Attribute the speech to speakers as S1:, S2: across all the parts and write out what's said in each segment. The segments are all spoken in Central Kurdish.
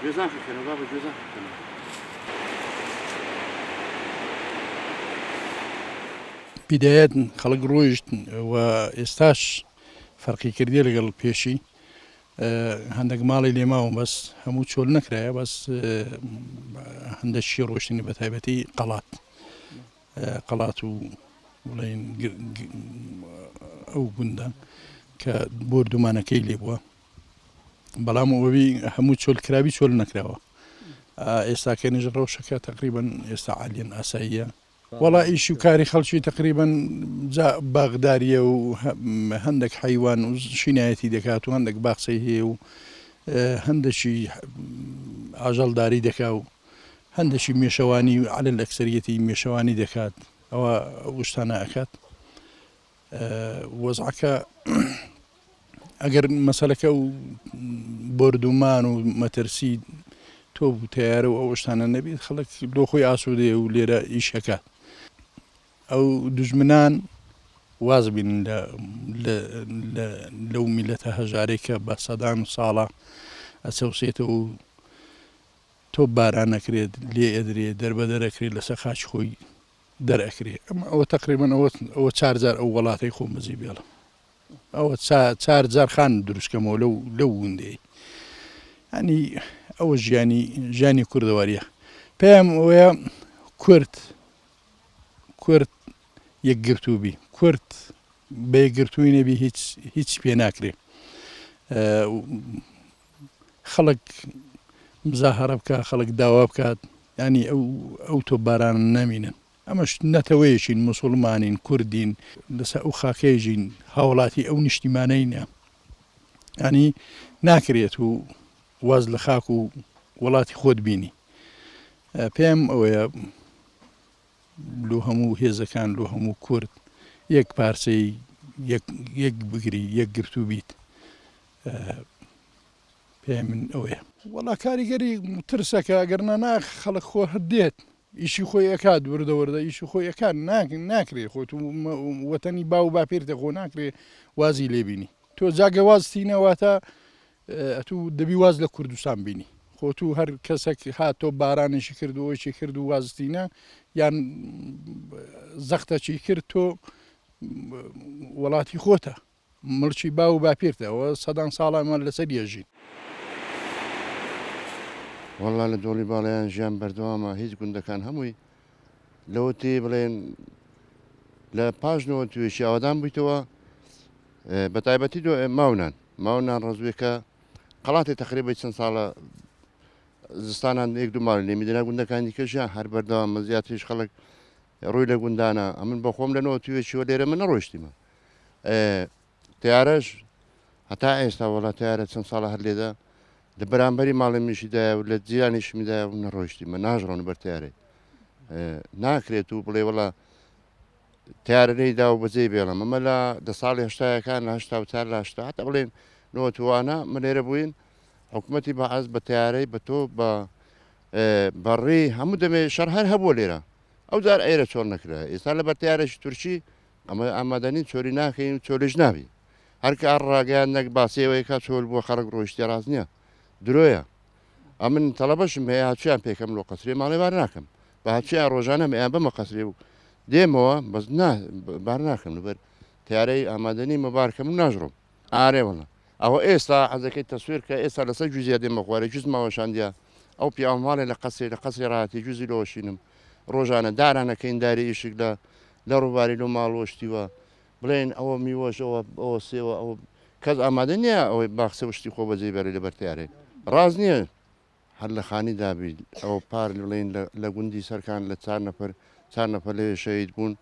S1: گوێزان خەکەنەوە بابە گوێزان خەکەنەوە.
S2: بیدایەت خەڵک ڕۆیشت و ئێستاش فەرقی کردیە لەگەڵ پێشی هەندێک ماڵی لێ ماون بەس هەموو چۆل نەکرایە بەس هەندەکی ڕۆشتنی بە تایبەتی قەڵات قەڵات و بڵێن ئەو گوندە کە بۆردومانەکەی لێ بووە بەڵام ئەوی هەموو چۆل کرابی چۆل نەکراوە ئێستاکە نژ ڕەوشەکە تقریبن ئێستا عالیەن ئاساییە وەڵا ئیش و کاری خەڵکی تەقریبەن جا باخداریە و هەندێک حەیوان و شینایەتی دەکات و هەندێک باخچەی هەیە و هەندێکی ئاژەڵداری دەکا و هەندێکی مێشەوانی عەلەل ئەکسەریەتی مێشەوانی دەکات ئەوە ئەو شتانە ئەکات وەزعەکە ئەگەر مەسەلەکە و بۆردومان و مەترسی تۆپ و تەیارە و ئەو شتانە نەبێت خەڵک لۆ خۆی ئاسوودەیە و لێرە ئیشەکات ئەو دوژمنان واز بین لەو میلەتە هەژارەی کە بە سەدان ساڵە ئەچەوسێتەوە و تۆپ باران ئەکرێت لێ ئەدرێ دەربەدەر ئەکرێت لەسەر خاکی خۆی دەرئەکرێ ئەمە ئەوە تەقریبەن ئەوە ئەوە چار جار ئەو وڵاتەی خۆم بەجێ بێڵم ئەوە چار جار خان دروستکەمەوە لەو لەو گوندەی ینی ئەوە ژیانی ژیانی کوردەواریە پێم ئەوەیە کورد کورد یەکگرتووبی کورد بە یەکگرتووی نەبی هیچ هیچ پێ ناکرێ خەڵک مزاهەرە بکا خەڵک داوا بکات یانی ئەو ئەو تۆپبارانە نەمینن ئەمەش نەتەوەیەکین موسوڵمانین کوردین لەسەر ئەو خاکەی ژین هاوڵاتی ئەو نیشتیمانەینە ینی ناکرێت و واز لە خاک و وڵاتی خۆت بینی پێم ئەوەیە لۆ هەموو هێزەکان لۆ هەموو کورد یەک پارچەی یەک بگری یەک گرتوو بیت پێ من ئەوەیە. وەڵا کاریگەری ترسەکە ئەگەر نا نا خەڵک خۆ هەر دێت ئیشی خۆی ئەکات وردە وردە ئیشی خۆی ئەکات ناکرێ خۆت وەتەنی باو باپیرتە خۆ ناکرێ وازی لێبینی تۆ جاگە وازتینە واتە ئەتوو دەبی واز لە کوردستان بینی خۆ تو هەر کەسێک هات تۆ بارانێکی کرد و ئەوەیکی کرد و وازتینە یان زەختەکی کرد تۆ وڵاتی خۆتە مڵکی باو و باپیرتە ئەوە سەدان ساڵە ئەمە لەسەر یەژین.
S1: وەڵا لە دۆڵی باڵەیان ژیان بەردەوامە هیچ گوندەکان هەمووی لەوەتی بڵێن لە پاش نەوەتوێکی ئاوادان بوویتەوە بە تایبەتی دۆ ماونان ماونان ڕەزوێکە قەڵاتی تقریبی چەند ساڵە زستانان یەک دوو ماڵ لێمی دەنا گوندەکانی کەژیان هەر بەردەوامە زیاتریش خەڵک ڕووی لە گوندانە ئەمن بەخۆم لە نەوەتوێکیوە لێرە من نەڕۆیشتیمە تەیارەش هەتا ئێستا وەڵا تەیارە چەند ساڵە هەر لێدا لە بەرامبەری ماڵی منیشی دایە و لە جیرانیشمی دایە و نەڕۆیشتیمە ناژڕۆن بەر تەیارەی ناکرێت و بڵێ وەڵا تیارە لێی دا و بەجێی بێڵم ئەمە لە دە ساڵی هەشتایەکان لە 84 لە هەشتا هەتا بڵێن نۆتوانە من لێرە بووین حکوومەتی بەعس بە تیارەی بە تۆ بە بەڕی هەموو دەمێ شەڕ هەر هەبووە لێرە ئەو جار ئێرە چۆن نەکرا ئێستا لە بەر تیارێکی تورکی ئەمە ئامادە نین چۆلی ناکەین و چۆلیش نابی هەر کە ڕاگەیاندنەک باسی ئەوەی کا چۆل بووە خەڵک ڕۆیشتیە ڕاست نییە درۆیە ئەمن تەڵەبەشم هەیە هاچیان پێکەم لۆ قەسرێ ماڵێ بار ناکەم بە هاچیان ڕۆژانە ئەیان بەمە قەسرێ و دێمەوە بەس نا بار ناکەم لەبەر تیارەی ئامادە نیمە بارکەم و ناژڕۆم ئارێ وەڵا ئەوە ئێستا حەزەکەی تەسویر کە ئێستا لەسەر جوزیە دێمە خوارێ جوز ماوەشاندە ئەو پیاوە ماڵێ لە قەسرێ لە قەسرێ ڕاهاتی جوزی لۆشینم ڕۆژانە دارانەکەین داری ئیشک لە لە ڕووباری لۆ ماڵ وەشتیوە بڵێن ئەوە میوەش ئەوە ئەوە سێوە ئەوە کەس ئامادە نییە ئەوەی باخچە و شتی خۆ بەجێ بێڵێ لەبەر تیارێ ڕاست نییە هەر لە خانی دابی ئەوە پار بڵێن لە گوندی سەرکان لە چار نەفەر چار نەفەر لەوێ شەهید بوون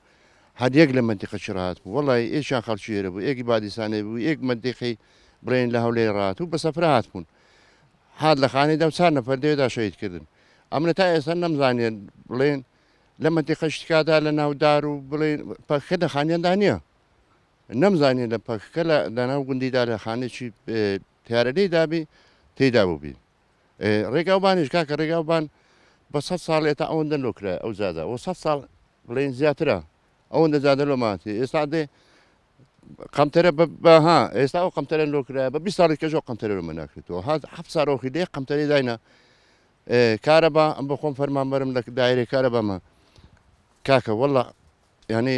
S1: هەر یەک لە مەنتیقەکی ڕاهات بوو وەڵی ئێکیان خەڵکی ئێرە بوو ئێکی بادیسانێ بوو یەک مەنتیقەی بڵێن لە هەولێر ڕاهات و بە سەفرە هات بوون هات لە خانەی دا و چار نەفەر لەوێدا شەهید کردن ئەمنە تا ئێستا نەمزانیە بڵێن لە مەنتیقە شتکادا لە ناو دار و بڵێن پەکەکە لە خانیاندا نییە نەمزانیە لە پەکەکە لە لەناو گوندیدا لە خانێکی تیارە لێی دابی تێیدا بووبی ڕێگاوبانیش کاکە ڕێگاوبان بە سە ساڵ ئێتا ئەوەندە لۆکرا ئەو جادە و سە ساڵ بڵێن زیاترە ئەوەندە جادە لۆماتی ئێستا دێ قەمتەرە بە ها ئێستا ئەو قەمتەرە لۆ کرایە بە 20 ساڵی کەژەوە قەمتەرە لۆمە ناکرێتەوە ها حەفت سارۆخی لێ قەمتەرەی داینا. کارەبا ئەم بە خۆم فەرمانبەرم لە دایرەی کارەبامە کاکە واللە یعنی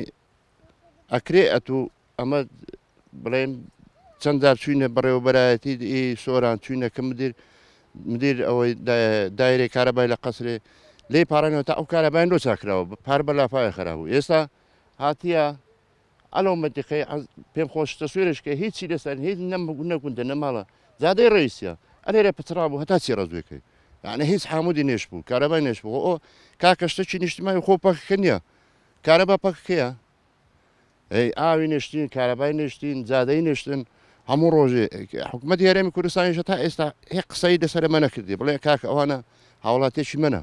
S1: ئەکرێ ئەتوو ئەمە بڵێن چەند جار چوینە بەڕێوەبەرایەتی ئی سۆران چوینە کە مدیر مدیر ئەوەی دایرەی کارەبای لە قەسرێ لێی پاڕێنەوە تا ئەو کارەبایان لۆ چاکراوە پار بە لافاوێ خەرابوو ئێستا هاتیە ئەلەو مەنتیقەی پێم خۆش تەسویرش کە هیچی لەسەر هیچ نەگوندە نەماڵە جادەی ڕئیسیە ئەلێرە پچڕا بوو هەتا چی ڕەزوێکەی یعنی هیچ حامودی نێش بوو کارەبای نێش بوو ئۆ کاکە شتەکی نیشتمانی خۆ پەکەکە نییە کارەبا پەکەکەیە ئەی ئاوی نێشتین کارەبای نێشتین جادەی نێشتن هەموو ڕۆژێ حکوومەتی هەرێمی کوردستانیشە تا ئێستا هێ قسەی لەسەر ئەمە نەکردی بڵێ کاکە ئەوانە هاوڵاتێکی منە.